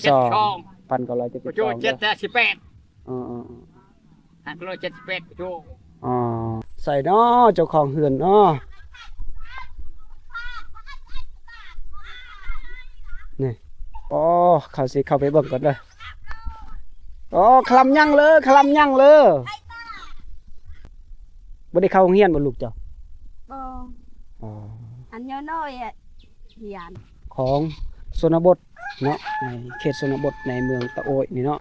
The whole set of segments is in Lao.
ເຈັດສອງ ພັນເກົ້າຮ້ອຍເຈັດສິບສອງ ເຈັດແປດ ເອີໆໆ ພັນເກົ້າຮ້ອຍເຈັດສິບແປດ ໂອ້ ອໍ ໃສເນາະ ເຈົ້າຂອງເຮືອນເນາະ ນີ້ ອໍ ເຂົາຊິເຂົ້າໄປເບິ່ງກ່ອນເດີ ອໍ ຄະລຳຍັງເລີ ຄະລຳຍັງເລີ ບໍ່ໄດ້ເຂົ້າໂຮງຮຽນບໍ່ລູກເຈົ້າ? ບໍ່ ອໍ ອັນນ້ອຍໆ ຮຽນ ຂອງຊົນນະບົດເນາະ ໃນເຂດຊົນນະບົດໃນເມືອງຕະໂອ້ຍນີ້ເນາະ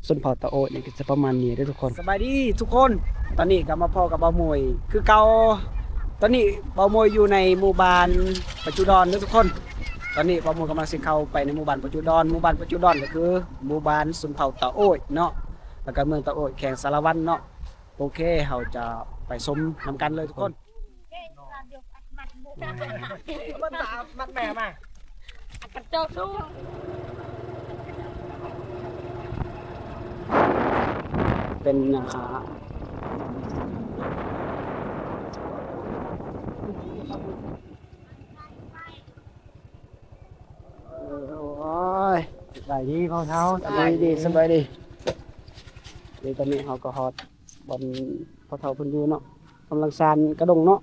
ຊົນເຜົ່າຕະໂອ້ຍນີ້ກໍຈະປະມານນີ້ເດີທຸກຄົນ. ສະບາຍດີທຸກຄົນ ຕອນນີ້ກໍມາພໍ້ກັບບ່າວໂມຍຄືເກົ່າ ຕອນນີ້ບ່າວໂມຍຢູ່ໃນໝູ່ບ້ານປະຈຸດອນເດີທຸກຄົນ. ຕອນນີ້ບ່າວໂມຍກຳລັງຊິເຂົ້າໄປໃນໝູ່ບ້ານປະຈຸດອນ ໝູ່ບ້ານປະຈຸດອນກໍຄືໝູ່ບ້ານຊົນເຜົ່າຕະໂອ້ຍເນາະ ແລ້ວກໍເມືອງຕະໂອ້ຍ ແຂວງສາລະວັນເນາະ. ໂອເຄ ເຮົາຈະໄປຊົມນຳກັນເລີຍທຸກຄົນ. ມັນຕາມັນແມ່ມາ ເປັນຫຍັງຫາ ໂອ້ຍ ສະບາຍດີພໍ່ເຖົ້າ ສະບາຍດີ ສະບາຍດີ ນີ້ຕອນນີ້ເຮົາກໍຮອດບ່ອນພໍ່ເຖົ້າເພິ່ນຢູ່ເນາະ ກຳລັງສານກະດົງເນາະ.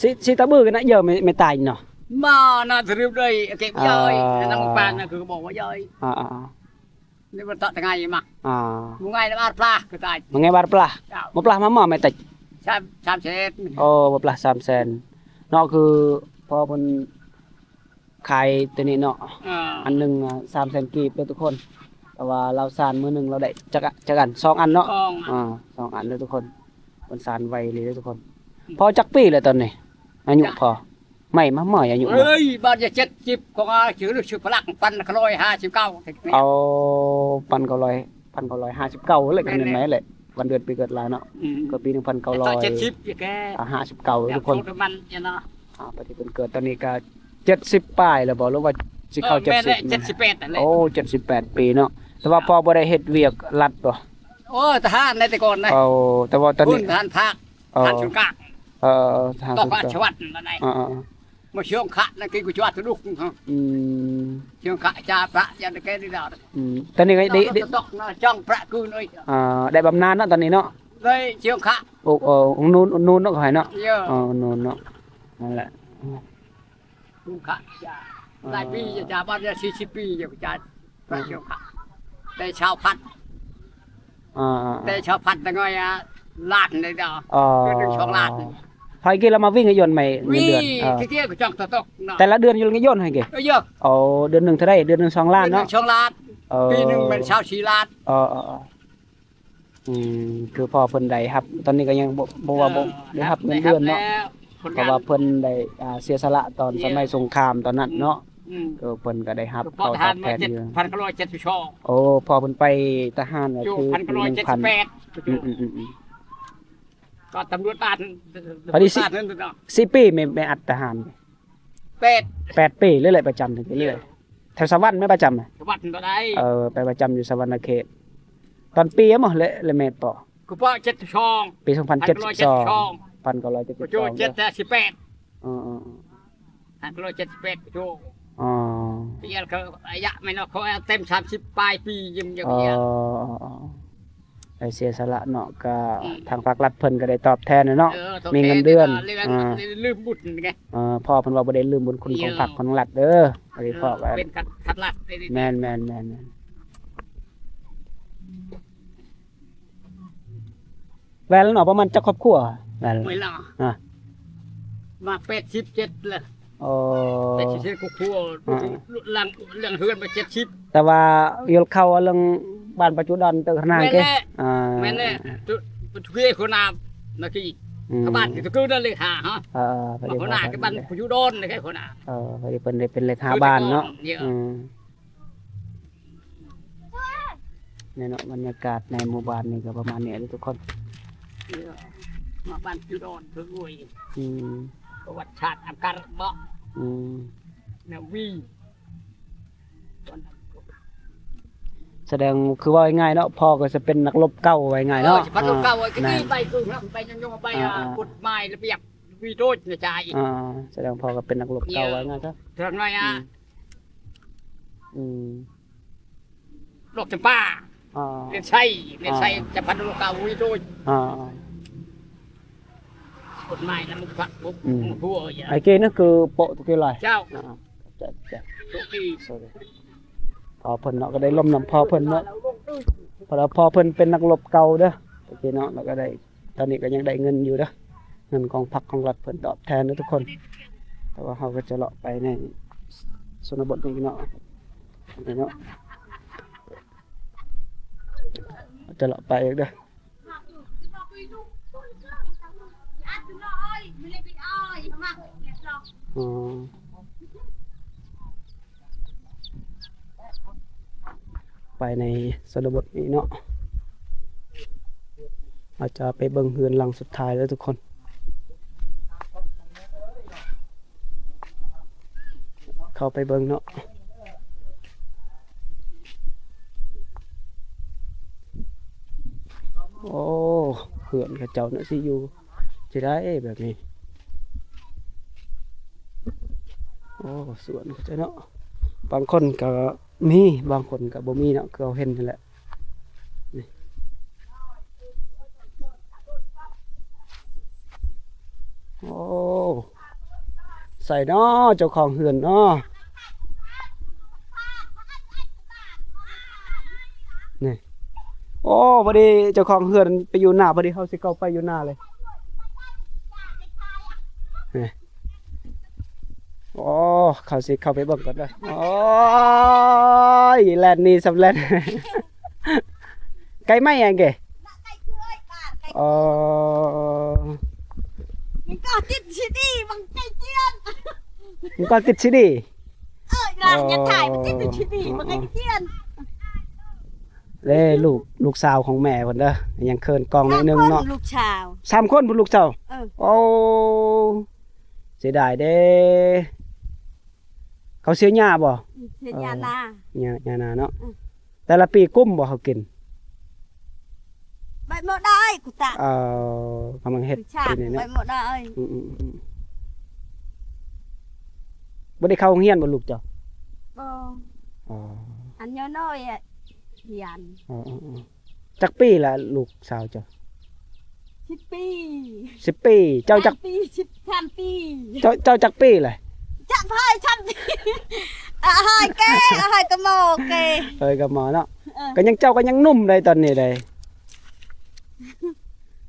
ຊິ ຊິຕະບືກັນນະເຢີ ແມ່ ແມ່ຕາຍເນາະ ມານະ ສະຫຼຸບເລີຍ ເກັບເຢີ ເອີ ນຳປານນະ ຄືບອກວ່າເຢີ ອ່າໆໆ ນີ້ມັນຕະ ຕະໄງມາ ອ່າ ມື້ໄງລະບາດປາ ຄືຕາຍ ມື້ໄງບາດປາ ເຈົ້າ ບໍ່ປາມາໝໍແມ່ຕິ ສາມ ສາມແສນ ໂອ້ ບໍ່ປາສາມແສນເນາະ ຄືພໍ່ເພິ່ນ ຂາຍໂຕນີ້ເນາະ ອ່າ ອັນໜຶ່ງ ອ່າ ສາມແສນກີບເດີທຸກຄົນ ແຕ່ວ່າລາວສານມື້ໜຶ່ງລາວໄດ້ຈັກ ຈັກອັນ ສອງອັນເນາະ ສອງ ອ່າ ສອງອັນເດີທຸກຄົນ ເພິ່ນສານໄວອີ່ຫຼີເດີທຸກຄົນ. ອືມ ພໍ່ຈັກປີແລ້ວຕອນນີ້ ອາຍຸພໍ່? ໃໝ່ມາໝໍອາຍຸ ເອີຍ ບາດຈະເຈັດສິບ ຂອງອາ ຊື່ ຊື່ພະລັກ ພັນເກົ້າຮ້ອຍຫ້າສິບເກົ້າ ເອົາ ພັນເກົ້າຮ້ອຍ ພັນເກົ້າຮ້ອຍຫ້າສິບເກົ້າແຫຼະ ແມ່ນແຫຼະ ແມ່ນແຫຼະ ວັນເດືອນປີເກີດລາວເນາະ ອືມ ກໍປີໜຶ່ງພັນເກົ້າຮ້ອຍຫ້າສິບເກົ້າທຸກຄົນ ມັນເນາະ ອ່າ ປະເທດເພິ່ນເກີດຕອນນີ້ກໍເຈັດສິບປາຍແລ້ວບໍ່ ຫຼືວ່າຊິເຂົ້າ ເອີ ເຈັດສິບ ແມ່ນແຫຼະ ເຈັດສິບແປດນັ້ນແຫຼະ ໂອ້ ເຈັດສິບແປດປີເນາະ ແຕ່ວ່າພໍ່ບໍ່ໄດ້ເຮັດວຽກລັດບໍ່? ໂອ້ ທະຫານໃນແຕ່ກ່ອນນະ ໂອ້ ແຕ່ວ່າຕອນນີ້ ທະຫານພາກ ເອີ ທະຫານສູນກາງ ເອີ ທະຫານສູນກາງ ເອີ ມາຊ່ວງຂະນະ ກິນກຸຈວດຕະດຸກ ອືມ ຊ່ວງຂະຈາພະ ຢານແກນີ້ດາ ອືມ ຕອນນີ້ກໍໄດ້ ໄດ້ ຕອກນະ ຈ້ອງພະຄືນເອີຍ ອ່າ ໄດ້ບຳນານເນາະ ຕອນນີ້ເນາະ ໄດ້ຊ່ວງຂະ ໂອ້ ເອີ ອຸດໜູນ ອຸດໜູນເນາະ ເຂົາໃຫ້ເນາະ ເອີ ອຸດໜູນເນາະ ນັ້ນແຫຼະ ລຸງຂະຈາ ເອີ ຫຼາຍປີຈາ ບາດນີ້ສີ່ສິບປີຢູ່ຈາ ໄປຊ່ວງຂະ ໄດ້ຊາວພັນ ອ່າ ແຕ່ຊາວພັນຕະງອຍອະ ລ້ານເລີຍເນາະ ເດືອນໜຶ່ງສອງລ້ານ ໃຜກິນລະມາວິງໃຫ້ຢອນໃໝ່ເງິນເດືອນ ເອີ ແຕ່ລະເດືອນຢູ່ໃຫ້ຢອນໃຫ້ເກ ເອີ ເອີ ເດືອນໜຶ່ງເທົ່າໃດ ເດືອນໜຶ່ງສອງລ້ານເນາະ ເອີ ປີໜຶ່ງແມ່ນຊາວສີ່ລ້ານ ເອີ ເອີ ອືມ ຄືພໍ່ເພິ່ນໄດ້ຮັບ ຕອນນີ້ກໍຍັງບໍ່ ບໍ່ວ່າບໍ່ ເອີ ໄດ້ຮັບເງິນເດືອນເນາະ ເພາະວ່າເພິ່ນໄດ້ ອ່າ ເສຍສະຫຼະຕອນສະໄໝສົງຄາມຕອນນັ້ນເນາະ ເອີ ເພິ່ນກໍໄດ້ຮັບເຂົ້າຕອບແທນຢູ່ ພັນເກົ້າຮ້ອຍເຈັດສິບສອງ ໂອ້ ພໍ່ເພິ່ນໄປທະຫານກໍຄືປີໜຶ່ງພັນ ອືມ ກໍຕຳຫຼວດບ້ານ ພໍດີ ສີ່ ສີ່ປີແມ່ ແມ່ອັດທະຫານ ແປດ ແປດປີເລື້ອຍໆ ປະຈຳເລື້ອຍໆ ແຖວສະຫວັນແມ່ນປະຈຳ ສະຫວັນບໍ່ໄດ້ ເອີ ໄປປະຈຳຢູ່ສະຫວັນນະເຂດ ຕອນປີຫຍັງບໍ່ ແລະ ແລະແມ່ນປໍ ຄືປະ ເຈັດສິບສອງ ປີສອງພັນເຈັດສິບສອງ ພັນເກົ້າຮ້ອຍເຈັດສິບສອງ ເຈັດສິບແປດ ເອີໆໆ ພັນເກົ້າຮ້ອຍເຈັດສິບແປດ ໂອ້ ອໍ ປີນັ້ນກໍອາຍຸແມ່ນເນາະ ເຂົາເຕັມສາມສິບປາຍປີ ຍິ້ມຢູ່ ອໍ ໄດ້ເສຍສະຫຼະເນາະ ກໍ ອືມ ທາງພາກລັດເພິ່ນກໍໄດ້ຕອບແທນເນາະ ເອີ ມີເງິນເດືອນ ເອີ ລືມບຸນ ເອີ ພໍ່ເພິ່ນວ່າບໍ່ໄດ້ລືມບຸນຄຸນຂອງພັກຂອງລັດເດີ ອັນນີ້ພໍ່ກໍ ເອີ ເປັນຄັດລັດ ແມ່ນໆໆ ແວ່ນເນາະ ປະມານຈັກຄອບຄົວແວ່ນ ເວລາ ອ່າ ມາແປດສິບເຈັດແລ້ວ ອໍ ແປດສິບເຈັດຄອບຄົວ ອ່າ ຫຼັງ ຫຼັງເຮືອນມາເຈັດສິບ ແຕ່ວ່າຢູ່ເຂົ້າເລື່ອງບ້ານປະຈຸດອນເຕີຂະໜາດ ແມ່ນແຫຼະ ອ່າ ແມ່ນແຫຼະ ຕຸ ຕຸເວໂຄນາມນະກີ ອືມ ຂະບານຄືຕະກືນັ້ນເລີຍຫາ ເອີ ໂຄນາ ຄືບ້ານປະຈຸດອນນະ ໂຄນາ ເອີ ພໍດີເພິ່ນໄດ້ເປັນເລຂາບ້ານເນາະ ອືມ ນີ້ເນາະ ບັນຍາກາດໃນໝູ່ບ້ານນີ້ກໍປະມານນີ້ເດີທຸກຄົນ ມາບ້ານຈຸດອນເພິ່ນໂອຍ ອືມ ປະຫວັດສາດອາກາດເບາະ ອືມ ນະວີ ສະແດງ ຄືເວົ້າງ່າຍໆເນາະ ພໍ່ກໍຈະເປັນນັກລົບເກົ່າ ເວົ້າງ່າຍໆເນາະ ເອີ ນັກລົບເກົ່າ ອ່າ ໄປຄືໄປຍົງໆ ໄປ ອ່າ ກົດໝາຍລະບຽບ ວິໂຕຈະຈ່າຍ ອ່າ ສະແດງພໍ່ກໍເປັນນັກລົບເກົ່າ ວ່າງ່າຍຊະ ເຖິງໜ້ອຍ ອືມ ອືມ ດອກຈຳປາ ອ່າ ເລນໄຊ ເລນໄຊ ອ່າ ຈຳພັນໂລກາ ວິໂຕຈ ອ່າ ກົດໝາຍນຳພັກ ອືມ ຫົວ ໄອເກນຄືໂປະຕຸເກລາຍ ເຈົ້າ ອ່າ ເຈົ້າ ເຈົ້າ ໂຊກດີ ໂຊກດີ ພໍ່ເພິ່ນເນາະ ກໍໄດ້ລົມນຳພໍ່ເພິ່ນເນາະ ເພາະວ່າພໍ່ເພິ່ນເປັນນັກລົບເກົ່າເດີ ຕະກີ້ເນາະ ແລ້ວກໍໄດ້ ຕອນນີ້ກໍຍັງໄດ້ເງິນຢູ່ເດີ ເງິນຂອງພັກຂອງລັດເພິ່ນຕອບແທນເດີທຸກຄົນ ແຕ່ວ່າເຮົາກໍຈະເລາະໄປໃນຊົນນະບົດນີ້ເນາະ ນີ້ເນາະ ຈະເລາະໄປອີກເດີ ອໍ ໄປໃນຊົນນະບົດນີ້ເນາະ ເຮົາຈະໄປເບິ່ງເຮືອນຫຼັງສຸດທ້າຍເດີທຸກຄົນ ເຂົ້າໄປເບິ່ງເນາະ ໂອ້ ເຮືອນເຂົາເຈົ້າເນາະ ຊິຢູ່ ຈະໄດ້ແບບນີ້ ໂອ້ ສວນເຂົາເຈົ້າເນາະ ບາງຄົນກໍມີ ບາງຄົນກໍບໍ່ມີເນາະ ຄືເຮົາເຫັນຫັ້ນແຫຼະ ນີ້ ໂອ້ ໃສເນາະ ເຈົ້າຂອງເຮືອນເນາະ ນີ້ ໂອ້ ພໍດີເຈົ້າຂອງເຮືອນໄປຢູ່ນາ ພໍດີເຮົາຊິເຂົ້າໄປຢູ່ນາເລີຍ ນີ້ ໂອ້ ເຂົາຊິເຂົ້າໄປເບິ່ງກ່ອນເດີ ໂອ້ຍ ແລ່ນໜີສຳເລັດ ໄກໄໝອັງເກ ອໍ ມັນກໍຕິດຊິດີ ມັນໃກ້ຈຽນ ມັນກໍຕິດຊິດີ ເອີ ລາວຢ່າຖ່າຍ ມັນຕິດຊິດີ ມັນໃກ້ຈຽນ ເດ້ ລູກ ລູກສາວຂອງແມ່ເພິ່ນເດີ ຍັງເຂີນກ້ອງໜ້ອຍໜຶ່ງເນາະ ສາມຄົນລູກສາວ ສາມຄົນພຸ້ນລູກສາວ ເອີ ໂອ້ ເສຍດາຍເດ້ ເຂົາເສຍຫຍ້າບໍ? ອືມ ເສຍຫຍ້ານາ ຫຍ້າ ຫຍ້ານາເນາະ ອືມ ແຕ່ລະປີກຸ້ມບໍ່ເຂົາກິນ? ໄປໝົດໄດ້ກູຕະ ເອີ ກຳລັງເຮັດປີນີ້ເນາະ ໄປໝົດໄດ້ ອືມໆ ບໍ່ໄດ້ເຂົ້າໂຮງຮຽນບໍ່ລູກເຈົ້າ? ບໍ່ ອໍ ອັນນ້ອຍໆ ຮຽນ ອໍ ຈັກປີລະລູກສາວເຈົ້າ? ສິບປີ ສິບປີ ເຈົ້າຈັກ ສາມປີ ສິບສາມປີ ເຈົ້າ ເຈົ້າຈັກປີລະ? ຈັກພາຍຊ້ຳ ອາ ຫາຍແກ່ ຫາຍກະໝໍແກ່ ເອີ ກະໝໍເນາະ ເອີ ກໍຍັງ ເຈົ້າກໍຍັງໜຸ່ມໄດ໋ຕອນນີ້ໄດ໋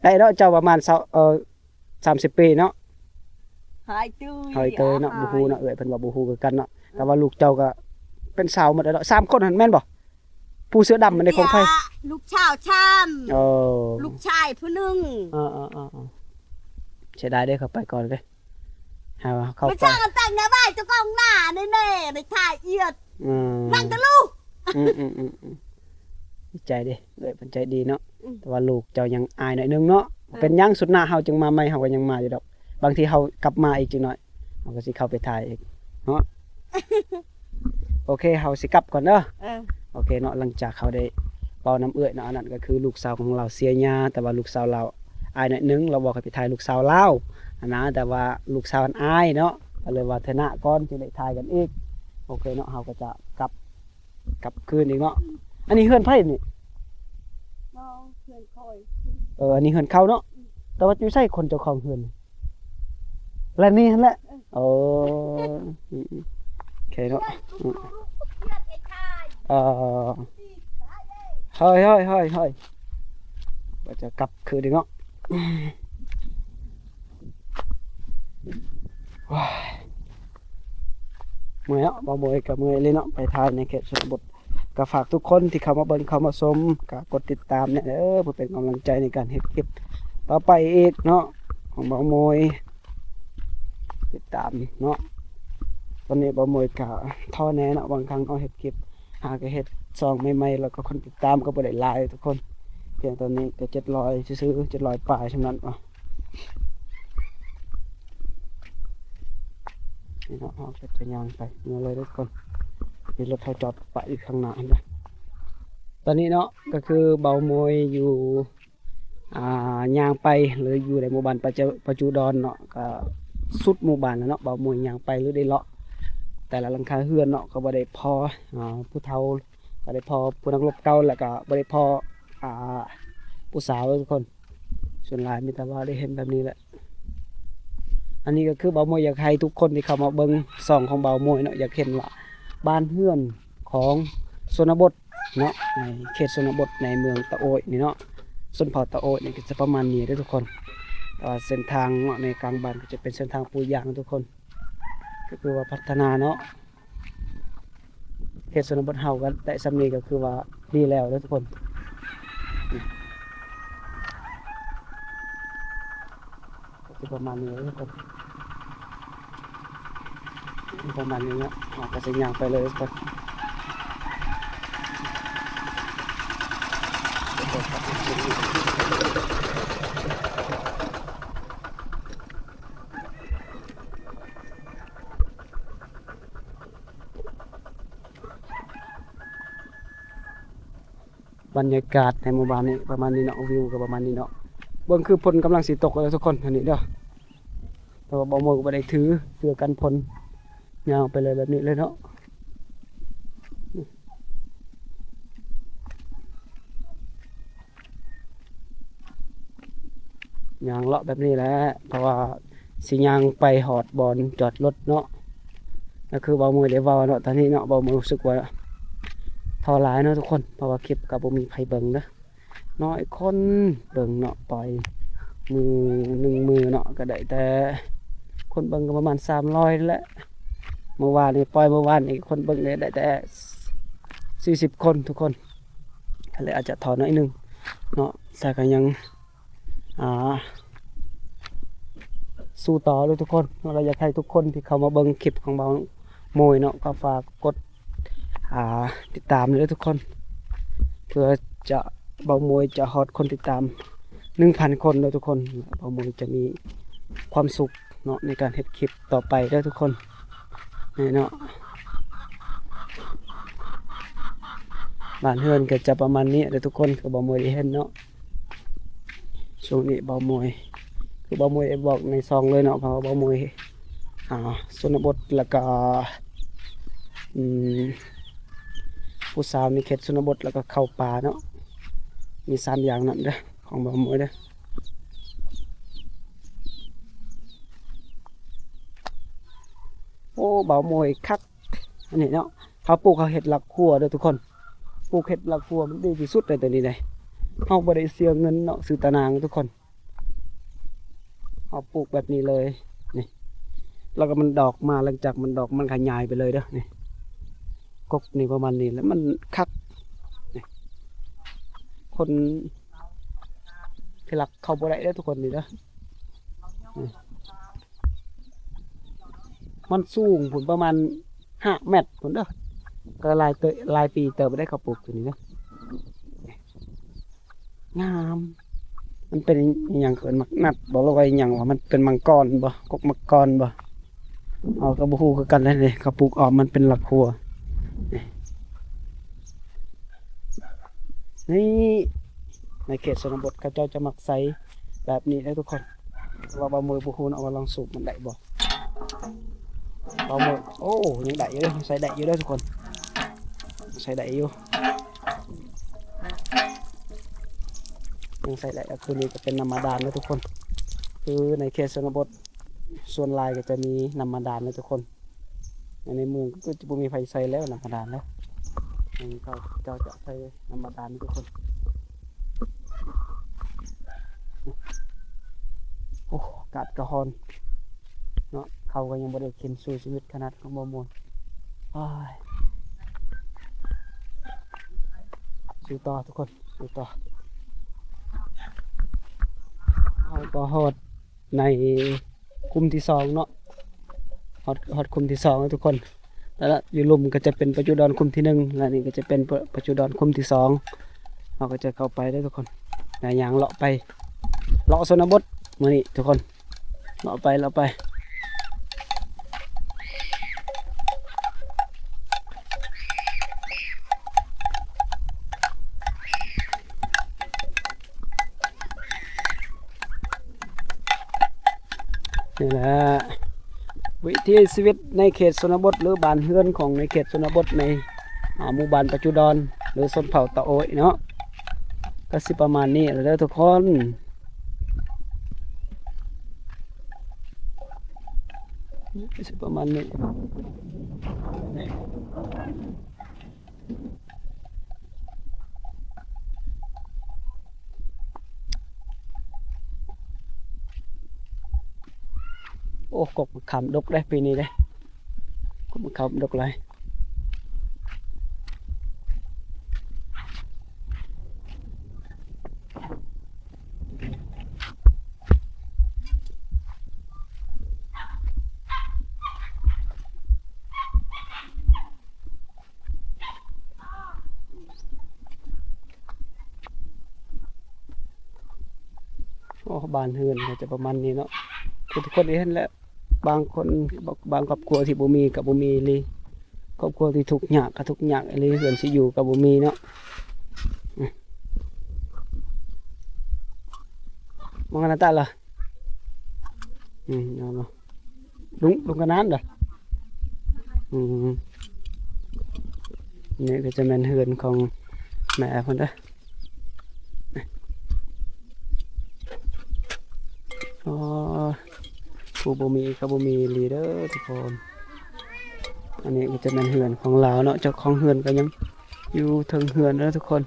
ໄດ້ເນາະ ເຈົ້າປະມານຊາວ ເອີ ສາມສິບປີເນາະ ຫາຍຕຸ້ຍ ຫາຍເຕີຍເນາະ ອາ ບໍ່ຮູ້ເນາະ ເອື້ອຍເພິ່ນວ່າບໍ່ຮູ້ຄືກັນເນາະ ເອີ ແຕ່ວ່າລູກເຈົ້າກໍເປັນສາວໝົດແລ້ວເນາະ ສາມຄົນຫັ້ນແມ່ນບໍ່? ຜູ້ເສື້ອດຳມັນໄດ້ຂອງໃຜ? ລູກສາວຊ້ຳ ເອີ ລູກຊາຍຜູ້ໜຶ່ງ ເອີໆ ເສຍດາຍເດ້ ເຂົາໄປກ່ອນເດ້ ຫາວ່າເຂົາໄປ ມັນຊ່າງແຕ່ງໜ້າບ້ານເຈົ້າຂອງໜ້າແນ່ໆ ໄດ້ຖ່າຍອຽດ ອືມ ນັ່ງແຕ່ລູກ ອືມໆ ດີໃຈເດ້ ເອື້ອຍເພິ່ນໃຈດີເນາະ ອືມ ແຕ່ວ່າລູກເຈົ້າຍັງອາຍໜ້ອຍໜຶ່ງເນາະ ເອີ ເປັນຫຍັງ ຊຸດໜ້າເຮົາຈຶ່ງມາໃໝ່ ເຮົາກໍຍັງມາຢູ່ດອກ ບາງທີເຮົາກັບມາອີກຈັກໜ້ອຍ ເຮົາກໍຊິເຂົ້າໄປຖ່າຍອີກເນາະ ໂອເຄ ເຮົາຊິກັບກ່ອນເດີ ເອີ ໂອເຄເນາະ ຫຼັງຈາກເຮົາໄດ້ເວົ້ານຳເອື້ອຍເນາະ ອັນນັ້ນກໍຄືລູກສາວຂອງລາວເສຍຫຍ້າ ແຕ່ວ່າລູກສາວລາວອາຍໜ້ອຍໜຶ່ງ ລາວບອກໃຫ້ໄປຖ່າຍລູກສາວລາວຫັ້ນນະ ແຕ່ວ່າລູກສາວຫັ້ນອາຍເນາະ ກໍເລີຍວ່າເທື່ອໜ້າກ່ອນ ຈຶ່ງໄດ້ຖ່າຍກັນອີກ ໂອເຄເນາະ ເຮົາກໍຈະກັບ ກັບຄືນອີກເນາະ ອັນນີ້ເຮືອນໃຜນີ້? ບໍ່ ເຮືອນຂ້ອຍ ເອີ ອັນນີ້ເຮືອນເຂົາເນາະ ແຕ່ວ່າຢູ່ໃສຄົນເຈົ້າຂອງເຮືອນ? ແລະນີ້ຫັ້ນແຫຼະ ເອີ ໂອເຄເນາະ ເອີ ເຮີ້ຍໆໆ ວ່າຈະກັບຄືນອີກເນາະ ວ້າຍ ເມື່ອຍເນາະ ບ່າວໂມຍກໍເມື່ອຍເລີຍເນາະ ໄປຖ່າຍໃນເຂດຊົນນະບົດ ກໍຝາກທຸກຄົນທີ່ເຂົ້າມາເບິ່ງເຂົ້າມາຊົມ ກໍກົດຕິດຕາມແດ່ເດີ ເພື່ອເປັນກຳລັງໃຈໃນການເຮັດຄລິບຕໍ່ໄປອີກເນາະ ຂອງບ່າວໂມຍ ຕິດຕາມເນາະ ຕອນນີ້ບ່າວໂມຍກໍທໍ້ແດ່ເນາະ ບາງຄັ້ງເຮົາເຮັດຄລິບ ຫາກໍເຮັດຊ່ອງໃໝ່ໆ ແລ້ວກໍຄົນຕິດຕາມກໍບໍ່ໄດ້ຫຼາຍທຸກຄົນ ພຽງຕອນນີ້ກໍເຈັດຮ້ອຍຊື່ໆ ເຈັດຮ້ອຍປາຍສ່ຳນັ້ນເນາະ ນີ້ເນາະ ເຮົາກໍຈະຍ່າງໄປເມື່ອເລີຍທຸກຄົນ ມີລົດເຮົາຈອດປະຢູ່ຂ້າງໜ້າຫັ້ນນະ ຕອນນີ້ເນາະ ກໍຄືບ່າວໂມຍຢູ່ ອ່າ ຍ່າງໄປ ຫຼື ຢູ່ໃນໝູ່ບ້ານປະຈຸ ປະຈຸດອນເນາະ ກໍສຸດໝູ່ບ້ານແລ້ວເນາະ. ບ່າວມວຍຍ່າງໄປ ຫຼື ໄດ້ເລາະແຕ່ລະຫຼັງຄາເຮືອນເນາະ ກໍບໍ່ໄດ້ພໍ ອ່າ ຜູ້ເຖົ້າ ກໍໄດ້ພໍຜູ້ນັກລົບເກົ່າ ແລ້ວກໍບໍ່ໄດ້ພໍ ອ່າ ຜູ້ສາວເດີທຸກຄົນ. ສ່ວນຫຼາຍມີແຕ່ວ່າໄດ້ເຫັນແບບນີ້ແຫຼະ. ອັນນີ້ກໍຄືບ່າວມວຍຢາກໃຫ້ທຸກຄົນທີ່ເຂົ້າມາເບິ່ງຊ່ອງຂອງບ່າວມວຍເນາະ ຢາກເຫັນວ່າບ້ານເຮືອນຂອງຊົນນະບົດເນາະ ໃນເຂດຊົນນະບົດໃນເມືອງຕະໂອ້ຍນີ້ເນາະ ຊົນເຜົ່າຕະໂອ້ຍນີ້ກໍຈະປະມານນີ້ເດີທຸກຄົນ. ແຕ່ວ່າເສັ້ນທາງເນາະ ໃນກາງບ້ານກໍຈະເປັນເສັ້ນທາງປູຢາງທຸກຄົນ ກໍຄືວ່າພັດທະນາເນາະ. ເຂດຊົນນະບົດເຮົາກໍໄດ້ສ່ຳນີ້ກໍຄືວ່າດີແລ້ວເດີທຸກຄົນ. ກໍຊິປະມານນີ້ເດີທຸກຄົນ ປະມານນີ້ເນາະ ເຮົາກໍຊິຍ່າງໄປເລີຍທຸກຄົນ. ບັນຍາກາດໃນໝູ່ບ້ານນີ້ປະມານນີ້ເນາະ ວິວກໍປະມານນີ້ເນາະ. ເບິ່ງຄືຝົນກຳລັງຊິຕົກແລ້ວທຸກຄົນ ອັນນີ້ເດີ ແຕ່ວ່າບ່າວມວຍກໍບໍ່ໄດ້ຖືເສື້ອກັນຝົນ ຍ່າງໄປເລີຍແບບນີ້ເລີຍເນາະ. ຍ່າງເລາະແບບນີ້ແຫຼະ ເພາະວ່າຊິຍ່າງໄປຮອດບ່ອນຈອດລົດເນາະ. ກໍຄືບ່າວມວຍໄດ້ເວົ້າເນາະ ຕອນນີ້ເນາະ ບ່າວມວຍຮູ້ສຶກວ່າທໍ້ຫຼາຍເນາະທຸກຄົນ ເພາະວ່າຄລິບກໍບໍ່ມີໃຜເບິ່ງເດີ ນ້ອຍຄົນເບິ່ງເນາະ. ປ່ອຍມື້ໜຶ່ງມື້ເນາະ ກໍໄດ້ແຕ່ຄົນເບິ່ງກໍປະມານສາມຮ້ອຍແຫຼະ. ມື້ວານນີ້ ປ່ອຍມື້ວານນີ້ ຄົນເບິ່ງໄດ້ ໄດ້ແຕ່ສີ່ສິບຄົນທຸກຄົນ ກໍເລີຍອາດຈະທໍ້ໜ້ອຍໜຶ່ງເນາະ ແຕ່ກໍຍັງ ອ່າ ສູ້ຕໍ່ເດີທຸກຄົນ. ແລ້ວຢາກໃຫ້ທຸກຄົນທີ່ເຂົ້າມາເບິ່ງຄລິບຂອງບ່າວມວຍເນາະ ກໍຝາກກົດ ອ່າ ຕິດຕາມເດີທຸກຄົນ ເພື່ອຈະ ບ່າວມວຍຈະຮອດຄົນຕິດຕາມໜຶ່ງພັນຄົນເດີທຸກຄົນ. ບ່າວມວຍຈະມີຄວາມສຸກເນາະ ໃນການເຮັດຄລິບຕໍ່ໄປເດີທຸກຄົນ ນີ້ເນາະ. ບ້ານເຮືອນກໍຈະປະມານນີ້ເດີທຸກຄົນ ຄືບ່າວມວຍໄດ້ເຫັນເນາະ. ຊ່ວງນີ້ບ່າວມວຍ ຄືບ່າວມວຍໄດ້ບອກໃນຊ່ອງເລີຍເນາະ ເພາະວ່າບ່າວມວຍ ອ່າ ຊົນນະບົດ ແລ້ວກໍ ອືມ ຜູ້ສາວໃນເຂດຊົນນະບົດ ແລ້ວກໍເຂົ້າປ່າເນາະ ມີສາມຢ່າງນັ້ນເດີ ຂອງບ່າວມວຍເດີ. ໂອ້ ບ່າວມວຍຄັກ ອັນນີ້ເນາະ ເຮົາປູກເຮົາເຮັດຫຼັກຄົວເດີທຸກຄົນ ປູກເຮັດຫຼັກຄົວມັນດີທີ່ສຸດເລີຍໂຕນີ້ເດ້. ເຮົາບໍ່ໄດ້ເສຍເງິນເນາະ ຊື້ຕາໜ່າງທຸກຄົນ ເຮົາປູກແບບນີ້ເລີຍນີ້ ແລ້ວກໍມັນດອກມາ ຫຼັງຈາກມັນດອກມັນຂະຫຍາຍໄປເລີຍເດີນີ້. ກົກນີ້ປະມານນີ້ແຫຼະ ມັນຄັກນີ້ ຄົນທີ່ລັກເຂົ້າບໍ່ໄດ້ເດີທຸກຄົນນີ້ເດີ. ມັນສູງພຸ້ນປະມານຫ້າແມັດພຸ້ນເດີ ກໍຫຼາຍເຕີບ ຫຼາຍປີເຕີບໄດ້ເຂົາປູກຕົວນີ້ເດີ ງາມ. ມັນເປັນອີ່ຫຍັງ ເອີ້ນໝາກນັດບໍ່ ຫຼືວ່າອີ່ຫຍັງວະ ມັນເປັນມັງກອນບໍ່ ກົກມັງກອນບໍ່ ເຮົາກໍບໍ່ຮູ້ຄືກັນເດ້. ເຂົາປູກອ້ອມມັນເປັນຫຼັກຄົວ ນີ້ ໃນເຂດຊົນນະບົດເຂົາເຈົ້າຈະມັກໃສ່ແບບນີ້ເດ້ທຸກຄົນ. ແຕ່ວ່າບ່າວມວຍບໍ່ຮູ້ເນາະວ່າລອງສູບມັນໄດ້ບໍ່ ບ່າວມວຍ. ໂອ້ ຍັງໄດ້ຢູ່ເດ້ ໃສ່ໄດ້ຢູ່ເດ້ທຸກຄົນ ໃສ່ໄດ້ຢູ່ ຍັງໃສ່ໄດ້. ແລ້ວຄືນີ້ກໍເປັນນ້ຳບາດານເດ້ທຸກຄົນ ຄືໃນເຂດຊົນນະບົດ ສ່ວນຫຼາຍກໍຈະມີນ້ຳບາດານເນາະທຸກຄົນ. ໃນເມືອງກໍຈະບໍ່ມີໃຜໃສ່ແລ້ວນ້ຳບາດານເນາະ ເຂົາເຈົ້າຈະໃສ່ນ້ຳບາດານເນາະທຸກຄົນ. ໂອ້ ອາກາດກໍຮ້ອນເນາະ ເຂົ້າກໍຍັງບໍ່ໄດ້ກິນ ສູ້ຊີວິດຂະໜາດຂອງບ່າວມວຍ. ໂອ້ຍ ສູ້ຕໍ່ທຸກຄົນ ສູ້ຕໍ່. ເຮົາກໍຮອດ ໃນຄຸ້ມທີສອງເນາະ ຮອດ ຮອດຄຸ້ມທີສອງແລ້ວທຸກຄົນ. ແລ້ວຢູ່ລຸ່ມກໍຈະເປັນປະຈຸດອນຄຸ້ມທີໜຶ່ງ ແລ້ວນີ້ກໍຈະເປັນປະ ປະຈຸດອນຄຸ້ມທີສອງ. ເຮົາກໍຈະເຂົ້າໄປເດີທຸກຄົນ ຍ່າງເລາະໄປ ເລາະຊົນນະບົດມື້ນີ້ທຸກຄົນ ເລາະໄປ ເລາະໄປ. ນີ້ແຫຼະ ວິຖີຊີວິດໃນເຂດຊົນນະບົດ ຫຼື ບ້ານເຮືອນຂອງໃນເຂດຊົນນະບົດ ໃນ ອ່າ ໝູ່ບ້ານປະຈຸດອນ ຫຼື ຊົນເຜົ່າຕາໂອ້ຍເນາະ ກໍຊິປະມານນີ້ແຫຼະເດີທຸກຄົນ ກໍຊິປະມານນີ້. ໂອ້ ກົກມະຂາມດົກເດ້ປີນີ້ເດ້ ກົກມະຂາມດົກຫຼາຍ. ໂອ້ ບ້ານເຮືອນກໍຈະປະມານນີ້ເນາະ ຄືທຸກຄົນໄດ້ເຫັນແຫຼະ ບາງຄົນ ບາງຄອບຄົວທີ່ບໍ່ມີກໍບໍ່ມີອີ່ຫຼີ ຄອບຄົວທີ່ທຸກຍາກກໍທຸກຍາກອີ່ຫຼີ ເຮືອນຊິຢູ່ກໍບໍ່ມີເນາະ. ມາກັນນະຕາລະ ອືມ ເອົາເນາະ ລຸງ ລຸງກະນານເດີ ອືມ ນີ້ກໍຈະແມ່ນເຮືອນຂອງແມ່ເພິ່ນເດີ. ອໍ ຜູ້ບໍ່ມີກໍບໍ່ມີອີ່ຫຼີເດີທຸກຄົນ ອັນນີ້ກໍຈະແມ່ນເຮືອນຂອງລາວເນາະ ເຈົ້າຂອງເຮືອນກໍຍັງຢູ່ເທິງເຮືອນເດີທຸກຄົນ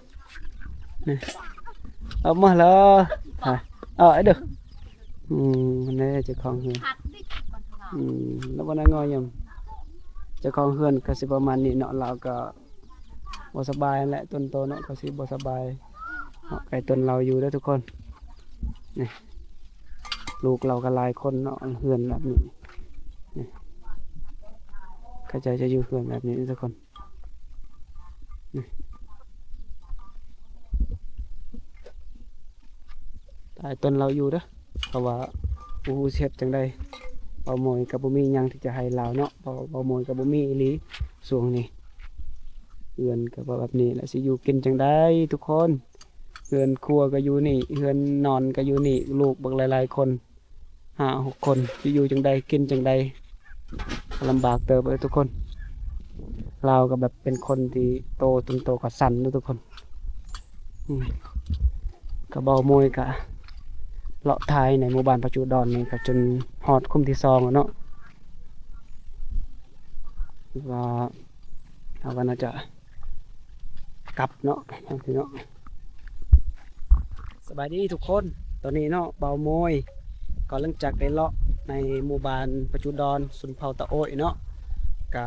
ນີ້ ອອກມາແລ້ວ ອາ ເອົາໄອ້ເດີ ອືມ ແນ່ ເຈົ້າຂອງເຮືອນ ອືມ ແລ້ວບໍ່ໄດ້ງໍຍຳ ເຈົ້າຂອງເຮືອນກໍຊິປະມານນີ້ເນາະ ລາວກໍ ບໍ່ສະບາຍຫັ້ນແຫຼະ ຕົນໂຕເນາະ ກໍຊິບໍ່ສະບາຍເນາະ ໃກ້ຕົນລາວຢູ່ເດີທຸກຄົນ ນີ້ ລູກລາວກໍຫຼາຍຄົນເນາະ ເຮືອນແບບນີ້ ນີ້ ເຂົາເຈົ້າຈະຢູ່ເຮືອນແບບນີ້ທຸກຄົນ ນີ້ ໃຕ້ຕົ້ນລາວຢູ່ເດີ ເພາະວ່າບໍ່ຮູ້ຊິເຮັດຈັ່ງໃດ ເບົາໂມຍກໍບໍ່ມີຫຍັງທີ່ຈະໃຫ້ລາວເນາະ ເບົາ ເບົາໂມຍກໍບໍ່ມີອີ່ຫຼີຊ່ວງນີ້ ເຮືອນກໍແບບນີ້ແຫຼະ ຊິຢູ່ກິນຈັ່ງໃດທຸກຄົນ ເຮືອນຄົວກໍຢູ່ນີ້ ເຮືອນນອນກໍຢູ່ນີ້ ລູກບັກຫຼາຍໆຄົນ ຫ້າຫົກຄົນ ຊິຢູ່ຈັ່ງໃດ ກິນຈັ່ງໃດ ລຳບາກເຕີບເອີຍທຸກຄົນ ລາວກໍແບບເປັນຄົນທີ່ໂຕຈົນໂຕກໍສັ່ນເນາະທຸກຄົນ ອືມ ກະເບົາໂມຍກະເລາະຖ່າຍໃນໝູ່ບ້ານປະຈຸດອນນີ້ກະຈົນຮອດຄຸ້ມທີສອງແລ້ວເນາະ ວ່າເຮົາກໍໜ້າຈະກັບເນາະ ຈັ່ງຊີ້ເນາະ. ສະບາຍດີທຸກຄົນ ຕອນນີ້ເນາະ ເບົາໂມຍກໍຫຼັງຈາກໄດ້ເລາະໃນໝູ່ບ້ານປະຈຸດອນ ຊົນເຜົ່າຕາໂອ້ຍເນາະ ກະ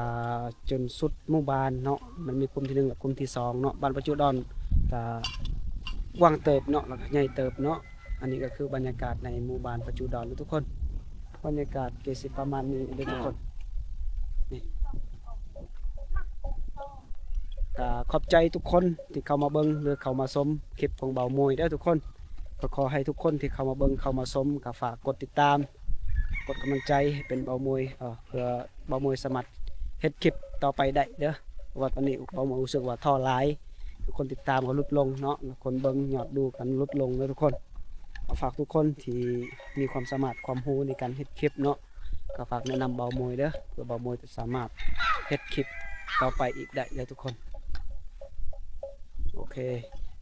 ຈົນສຸດໝູ່ບ້ານເນາະ ມັນມີກຸ່ມທີໜຶ່ງ ແລະ ກຸ່ມທີສອງເນາະ ບ້ານປະຈຸດອນກະກວ້າງເຕີບເນາະ ແລ້ວກະໃຫຍ່ເຕີບເນາະ ອັນນີ້ກໍຄືບັນຍາກາດໃນໝູ່ບ້ານປະຈຸດອນເນາະທຸກຄົນ ບັນຍາກາດກໍຊິປະມານນີ້ເດີທຸກຄົນ ນີ້ ກໍຂອບໃຈທຸກຄົນທີ່ເຂົ້າມາເບິ່ງ ຫຼື ເຂົ້າມາຊົມຄລິບຂອງເບົາໂມຍເດີທຸກຄົນ ກໍຂໍໃຫ້ທຸກຄົນທີ່ເຂົ້າມາເບິ່ງ ເຂົ້າມາຊົມ ກໍຝາກກົດຕິດຕາມ ກົດກຳລັງໃຈໃຫ້ເປັນເບົາໂມຍ ເອີ ເພື່ອເບົາໂມຍສາມາດເຮັດຄລິບຕໍ່ໄປໄດ້ເດີ ເພາະວ່າຕອນນີ້ເບົາໂມຍຮູ້ສຶກວ່າທໍ້ຫຼາຍ ຄົນຕິດຕາມກໍຫຼຸດລົງເນາະ ຄົນເບິ່ງຍອດດູກໍຫຼຸດລົງເດີທຸກຄົນ ກໍຝາກທຸກຄົນທີ່ມີຄວາມສາມາດຄວາມຮູ້ໃນການເຮັດຄລິບເນາະ ກໍຝາກແນະນຳເບົາໂມຍເດີ ເພື່ອເບົາໂມຍຈະສາມາດເຮັດຄລິບຕໍ່ໄປອີກໄດ້ເດີທຸກຄົນ ໂອເຄ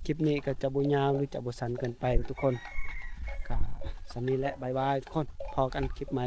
ຄລິບນີ້ກໍຈະບໍ່ຍາວ ຫຼື ຈະບໍ່ສັ້ນເກີນໄປທຸກຄົນ ກໍສ່ຳນີ້ແຫຼະ ບາຍບາຍທຸກຄົນ ພໍ້ກັນຄລິບໃໝ່.